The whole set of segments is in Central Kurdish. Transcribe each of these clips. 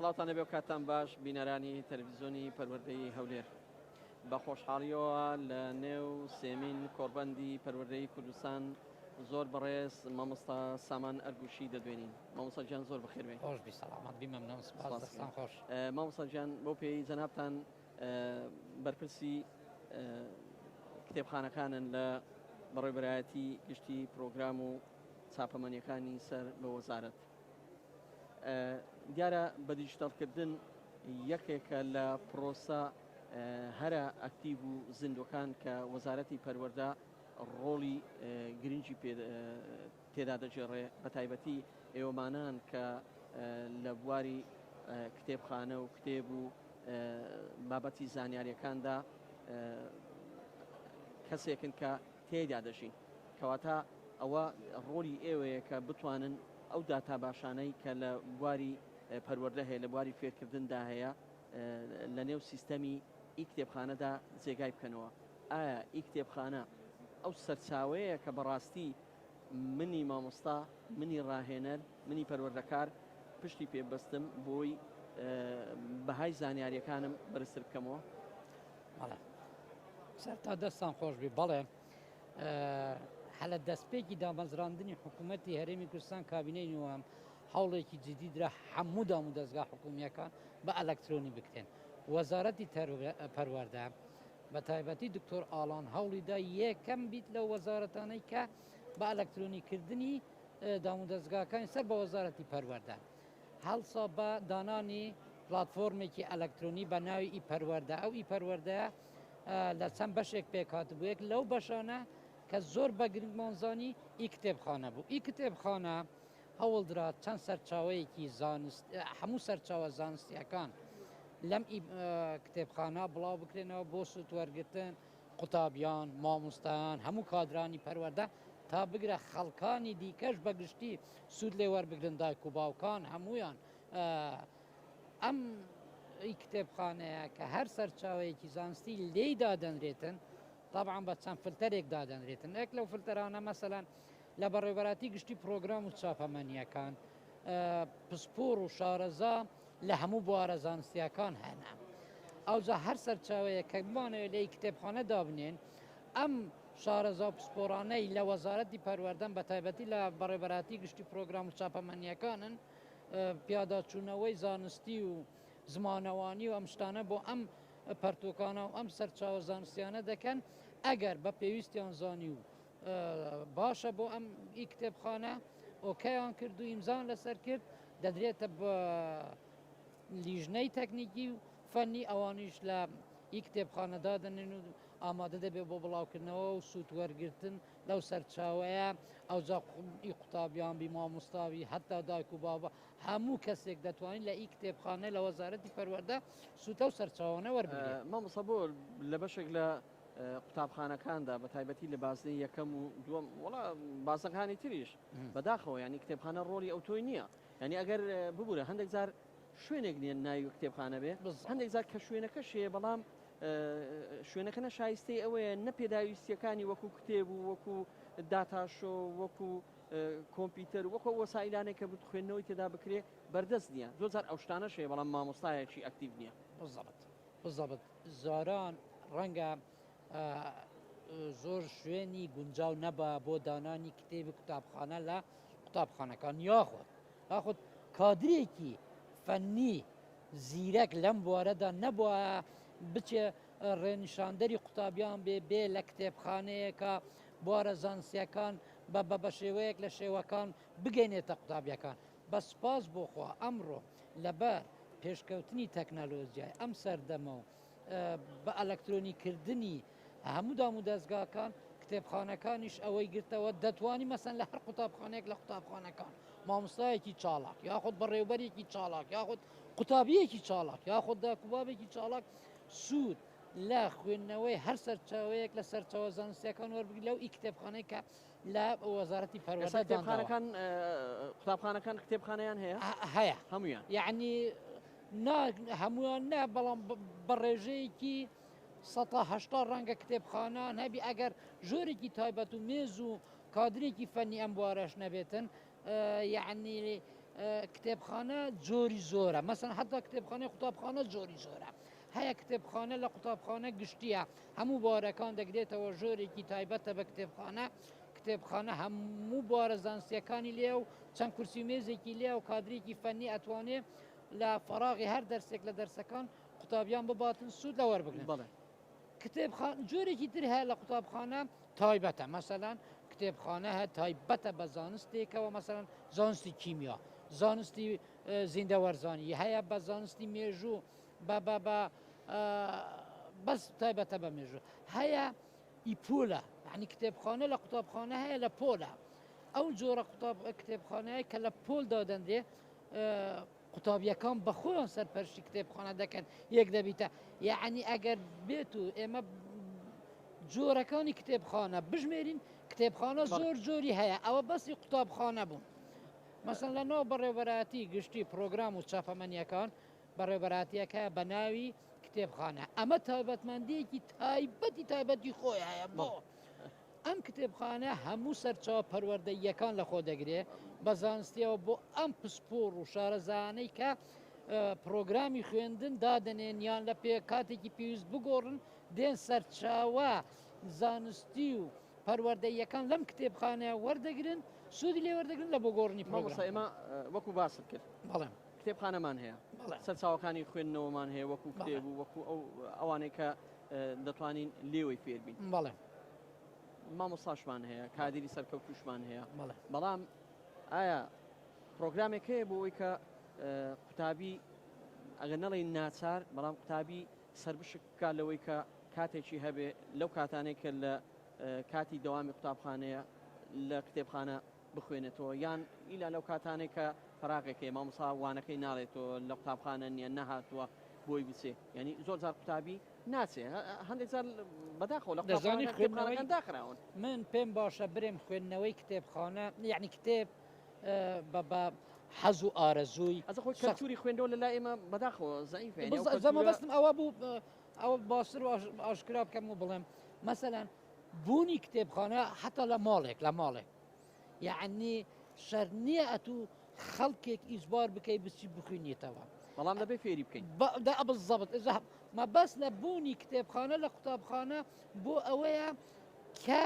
سڵاوتان لەبێ و کاتتان باش بینەرانی تەلەفزیۆنی پەروەردەی هەولێر. بە خۆشحاڵیەوە لە نێو سێمین کۆڕبەندی پەروەردەی کوردستان زۆر بەڕێز مامۆستا سامان ئەرگوشی دەدوێنین. مامۆستا گیان زۆر بەخێر بێی. خۆش بی سەڵامەت بی مەمنون سپاس سپاس دەستان خۆش. مامۆستا گیان بەو پێیەی جەنابتان بەرپرسی کتێبخانەکانن لە بەڕێوەبەرایەتی گشتی پرۆگرام و چاپەمەنیەکانی سەر بە وەزارەت دیارە بە دیجیتەڵکردن یەکێکە لە پرۆسە هەرە ئەکتیڤ و زیندوەکان کە وەزارەتی پەروەردە ڕۆڵی گرنگی تێدا دەگێڕێ بە تایبەتی ئێوەمانان کە لە بواری کتێبخانە و کتێب و بابەتی زانیاریەکاندا کەسێکن کە تێیدا دەژین کەواتە ئەوە ڕۆلی ئێوەیە کە بتوانن ئەو داتا باشانەی کە لە بواری پەروەردە هەیە لە بواری فێرکردندا هەیە لە نێو سیستەمی ئی کتێبخانەدا جێگای بکەنەوە ئایا ئی کتێبخانە ئەو سەرچاوەیە کە بەڕاستی منی مامۆستا منی ڕاهێنەر منی پەروەردەکار پشتی پێ بەستم بۆی بەهای زانیاریەکانم بەرزتر بکەمەوە؟ بەڵێ سەرتا دەستان خۆش بی بەڵێ هەلە دەستپێکی دامەزراندنی حکوومەتی هەرێمی کوردستان کابینەی نوام هەوڵێکی جدی درا هەموو دام و دەستگا حکومیەکان بە ئەلکترۆنی بکرێن وەزارەتی پەروەردە بە تایبەتی دکتۆر ئاڵان هەوڵیدا یەکەم بیت لەو وەزارەتانەی کە بە ئەلکترۆنی کردنی دامودەزگاکانی سەر بە وەزارەتی پەروەردە هەڵسا بە دانانی پلاتفۆرمێکی ئەلکترۆنی بە ناوی ئی پەروەردە. ئەو ئی پەروەردەیە لە چەند بەشێک پێکهاتبوو، یەک لەو بەشانە کە زۆر بە گرنگمان زانی ئی کتێبخانە بوو. ئی کتێبخانە هەوڵدرا چەند سەرچاوەیەکی زانست، هەموو سەرچاوە زانستیەکان لەم ئی کتێبخانە بڵاو بکرێنەوە بۆ سوود وەرگرتن قوتابیان، مامۆستایان، هەموو کادرانی پەروەردە تا بگرە خەڵکانی دیکەش بە گشتی سوود لێ وەربگرن، دایک و باوکان هەموویان. ئەم ئی کتێبخانەیە کە هەر سەرچاوەیەکی زانستی لێی دادەنرێتن، تەبعەن بە چەند فلتەرێک دادەنرێتن. یەک لەو فلتەرانە مەسەلەن لە بەڕێوەبەراتی گشتی پرۆگرام و چاپەمەنییەکان پسپۆڕ و شارەزا لە هەموو بوارە زانستییەکان هەنە. ئەوجا هەر سەرچاوەیەک کە بمانەوێت لە ئی کتێبخانە دابنێن، ئەم شارەزا و پسپۆڕانەی لە وەزارەتی پەروەردەن بە تایبەتی لە بەڕێوەبەراتی گشتی پرۆگرام و چاپەمەنییەکانن، پیاداچوونەوەی زانستی و زمانەوانی و ئەم شتانە بۆ ئەم پەرتوکانە و ئەم سەرچاوە زانستیانە دەکەن، ئەگەر بە پێویستیان زانی و باشە بۆ ئەم ئی کتێبخانە ئۆکەیان کرد و ئیمزان لەسەر کرد، دەدرێتە لیژنەی تەکنیکی و فەنی، ئەوانیش لە ئی کتێبخانە دادەنێن و ئامادە دەبێت بۆ بڵاوکردنەوە و سوود وەرگرتن لەو سەرچاوەیە. ئەوجا ئی قوتابیان بی، مامۆستا بی، هەتا دایک و بابا، هەموو کەسێک دەتوانین لە ئی کتێبخانە لە وەزارەتی پەروەردە سوود لەو سەرچاوانە وەربگرێت. مامۆستا بۆ لە بەشێک لە قوتابخانەکاندا بە تایبەتی لە بازنەی یەکەم و دووەم وەڵا بازنەکانی تریش بەداخەوە ینی کتێبخانە ڕۆڵی ئەوتۆی نییە ینی ئەگەر ببوورە هەندێک جار شوێنێک نییە ناوی کتێبخانە بێ هەندێک جار کە شوێنەکە شێ بەڵام شوێنەکە نە شایستەی ئەوەیە نە پێداویستیەکانی وەکو کتێب و وەکو داتاشۆ وەکو کۆمپیوتەر وەکو وەسایلانێک کە بت خوێندنەوەی تێدا بکرێ بەردەست نییە زۆر جار ئەو شتانەش هەیە بەڵام مامۆستایەکی ئەکتیڤ نییە. بالضبط بالضبط زاران ڕەنگە زۆر شوێنی گونجاو نەبا بۆ دانانی کتێبی قوتابخانە لە قوتابخانەکان یاخود یاخود کادرێکی فەنی زیرەک لەم بوارەدا نەبووە بچێ ڕێنیشاندەری قوتابیان بێ بێ لە کتێبخانەیەکە بوارە زانستیەکان بە بە شێوەیەک لە شێوەکان بگەینێتە قوتابیەکان بە سپاس بۆ خوا ئەمڕۆ لەبەر پێشکەوتنی تەکنەلۆجیای ئەم سەردەمە و بە ئەلکترۆنی کردنی هەموو دام و دەزگاکان کتێبخانەکانیش ئەوەی گرتەوە دەتوانی مەسەن لە هەر قوتابخانەیەک لە قوتابخانەکان مامۆستایەکی چاڵاک یاخود بەڕێوبەرێکی چاڵاک یاخود قوتابیەکی چاڵاک یاخود داکوبابێکی چاڵاک سوود لە خوێندنەوەی هەر سەرچاوەیەک لە سەرچاوە زانستیەکان وەربگری لەو ئی کتێبخانەی کە لە وەزارەتی پەروەردە کتێبخانەکان قوتابخانەکان کتێبخانەیان هەیە هەیە هەمویان یعنی نا هەمویان نا بەڵام بە ڕێژەیەکی 180 ڕەنگە کتێبخانان هەبی ئەگەر ژۆرێکی تایبەت و مێز و کادرێکی فەنی ئەم بوارەش نەبێتن یعنی کتێبخانە جۆری زۆرە، مەسەن حتا کتێبخانەی قوتابخانە جۆری زۆرە هەیە. کتێبخانە لە قوتابخانە گشتیە هەموو بارەکان دەگرێتەوە، ژۆرێکی تایبەتە بە کتێبخانە، کتێبخانە هەموو بارە زانستیەکانی لێ و چەند کورسی و مێزێکی لێ و کادرێکی فەنی ئەتوانێ لە فەراغی هەر دەرسێک لە دەرسەکان قوتابیان بباتن سوود لە وەربگرن. کتێبخانە جۆرێکی تر هەیە لە قوتابخانە تایبەتە، مەسەلەن کتێبخانە هەیە تایبەتە بە زانستێکەوە، مەسەلەن زانستی کیمیا، زانستی زیندەوەرزانی هەیە، بە زانستی مێژوو، بە بە بە بەس تایبەتە بە مێژوو هەیە. ئیپۆلە یعنی کتێبخانە لە قوتابخانە هەیە لە پۆلە، ئەو جۆرە قوتاب کتێبخانەیە کە لە پۆل دادەندرێ قوتابیەکان بە خۆیان سەرپەرشتی کتێبخانە دەکەن، یەک دەبیتە. یعنی ئەگەر بێت و ئێمە جۆرەکانی کتێبخانە بژمێرین، کتێبخانە زۆر جۆری هەیە، ئەوە بەسی قوتابخانە بوون. مەسەن لە ناو بەڕێوەبەرایەتی گشتی پرۆگرام و چاپەمەنیەکان بەڕێوەبەرایەتیەکە بە ناوی کتێبخانە، ئەمە تایبەتمەندیەکی تایبەتی تایبەتی خۆی هەیە. بۆ ئەم کتێبخانە هەموو سەرچاوە پەروەردەییەکان لە خۆ دەگرێ بە زانستیەوە بۆ ئەم پسپۆڕ و شارەزانەی کە پرۆگرامی خوێندن دادەنێن یان لە پێ کاتێکی پێویست بگۆڕن، دێن سەرچاوە زانستی و پەروەردەییەکان لەم کتێبخانەیە وەردەگرن، سوودی لێ وەردەگرن لە بۆ گۆڕنی مامۆستا. پرۆگرام. ئێمە وەکو باست کرد بەڵێ کتێبخانەمان هەیە، سەرچاوەکانی خوێندنەوەمان هەیە وەکو کتێب و وەکو ئەو ئەوانەی کە دەتوانین لێوەی فێربین. بەڵێ مامۆستاشمان هەیە، کادیری سەرکەوتوشمان هەیە. بەڵێ بەڵام ئایا پرۆگرامێک هەیە بۆ ئەوەی کە قوتابی ئەگەر نەڵێین ناچار، بەڵام قوتابی سەربشک بکات لەوەی کە کاتێکی هەبێ لەو کاتانەی کە لە کاتی دەوامی قوتابخانەیە لە کتێبخانە بخوێنێتەوە، یان ئیلا لەو کاتانەی کە فراغێک هەیە مامۆستا وانەکەی ناڵێتەوە، لە قوتابخانە نییە، نەهاتووە بۆی بچێ؟ یعنی زۆر جار قوتابی ناچێ، هەندێک جار بەداخەوە لە دەزانی قوتابخانە خوێندنەوەی کتێبخانەکان داخراون. من پێم باشە برێم خوێندنەوەی کتێبخانە، یعنی کتێب بە بە حەز و ئارەزووی ئەزە خۆی کەلتوری خوێندەوە لە لای ئێمە بەداخەوە زەعیفە. یعنی ئەو زەمە کەلتورە بەستم ئەوە بوو ئەوە باشتر و ئاشکرا بکەم و بڵێم مەسەلەن بوونی کتێبخانە حتا لە ماڵێک لە ماڵێک یعنی شەر نییە ئەتوو خەڵکێک ئیجبار بکەی بچی بخوێنیتەوە، بەڵام دەبێ فێری بکەین. بالضبط. ئێجا مەبەست لە بوونی کتێبخانە لە قوتابخانە بۆ ئەوەیە کە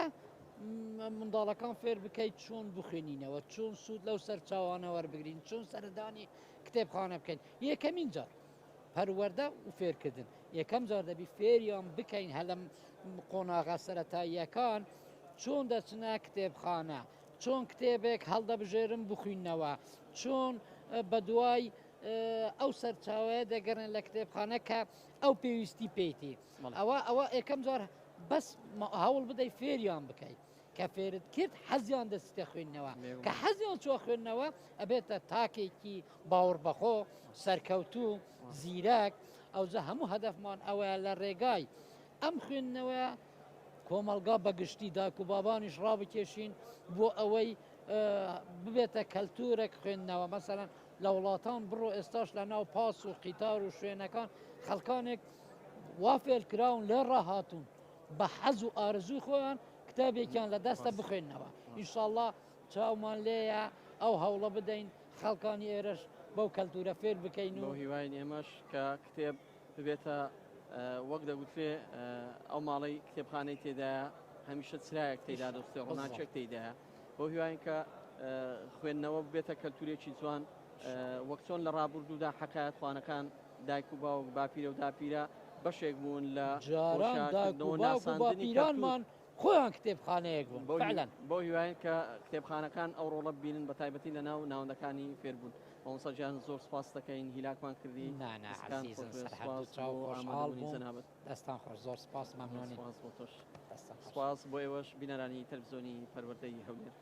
منداڵەکان فێر بکەیت چۆن بخوێنینەوە، چۆن سوود لەو سەرچاوانە وەربگرین، چۆن سەردانی کتێبخانە بکەین. یەکەمین جار پەروەردە و فێرکردن، یەکەم جار دەبی فێریان بکەین هەر لەم قۆناغە سەتاییەکان چۆن دەچنە کتێبخانە، چۆن کتێبێک هەڵدەبژێرن بخوینەوە، چۆن بە دوای ئەو سەرچاوەیە دەگەڕێن لە کتێبخانە کە ئەو پێویستی پێیتی. ئەوە ئەوە یەکەم جار بەس هەوڵ بدەی فێریان بکەیت، کە فێرت کرد حەزیان دەچیتە خوێندنەوە، کە حەزیان چوە خوێندنەوە ئەبێتە تاکێکی باوەڕ بەخۆ، سەرکەوتوو، زیرەک. ئەوجا هەموو هەدەفمان ئەوەیە لە ڕێگای ئەم خوێندنەوە کۆمەلگا بەگشتی داک و بابانیش ڕابکێشین بۆ ئەوەی ببێتە کەلتورێک خوێندنەوە. مەسەلەن لە وڵاتان بڕۆ ئێستاش لە ناو پاس و قیتار و شوێنەکان خەڵکانێک وا فێرکراون لێ ڕاهاتوون بە حەز و ئارەزووی خۆیان کتابێکیان لە دەستە بخوێننەوە. ئینشاءاللە چاومان لێیە ئەو هەوڵە بدەین خەڵکانی ئێرەش بەو کەلتورە فێر بکەین. بەو هیواین ئێمەش کە کتێب ببێتە وەک دەگوترێ ئەو ماڵەی کتێبخانەی تێدایە هەمیشە چرایەک تێدا دەستێ، ڕۆناکێک تێدایە. بەو هیواین کە خوێندنەوە ببێتە کەلتورێکی جوان، وەک چۆن لە ڕابردوودا حەکایەت خوانەکان دایک و باوک باپیرە و داپیرە بەشێک بوون لە جاران دایک و باوک و باپیرانمان خۆیان کتێبخانەیەک بوون. فعلا بەو هیواین کە کتێبخانەکان ئەو ڕۆڵە ببینن بە تایبەتی لە ناو ناوەندەکانی فێربوون. مامۆستا گیان زۆر سپاس دەکەین، هیلاکمان کردی. نا نا عەزیزم، سەرحەد و چاو خۆشحاڵ بووم. دەستان خۆش، زۆر سپاس، مەمنونین. سپاس بۆ تۆش، سپاس بۆ ئێوەش بینەرانی تەلەڤیزیۆنی پەروەردەی هەولێر.